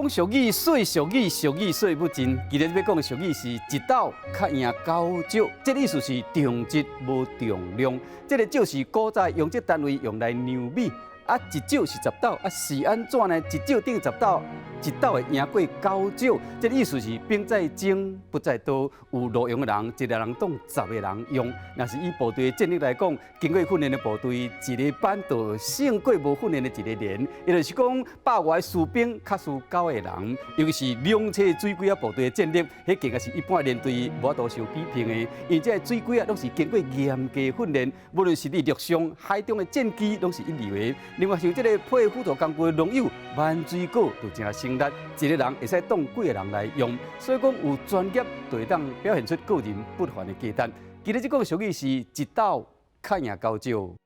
講俗語，說俗語，俗語說不盡。今日欲講的俗語是一斗較贏九石，這個意思是重質無重量。這個石是古早用這單位用來量米，啊，一石是10斗，啊是按怎呢？一石等於十斗，一斗會贏過九石，這個意思是兵在精不在多。有路用的人，一个人擋10個人用。若是以部隊的戰力來講，經過訓練的部隊，一個班就勝過無訓練的一個連。也就是講，百外士兵較輸九個人，尤其是兩棲水龜仔部隊的戰力，彼更加是一般連隊無法度相比拼的。因為這个水龜仔攏是經過嚴格訓練，無論是佇陸上、海中的戰機，攏是一流的。另外，像這个配輔助工具的農友萬水果就誠省力，一個人會使擋幾個人來用，所以講有專業就會當表現出個人不凡的價值。今日這個俗語是一斗較贏九石。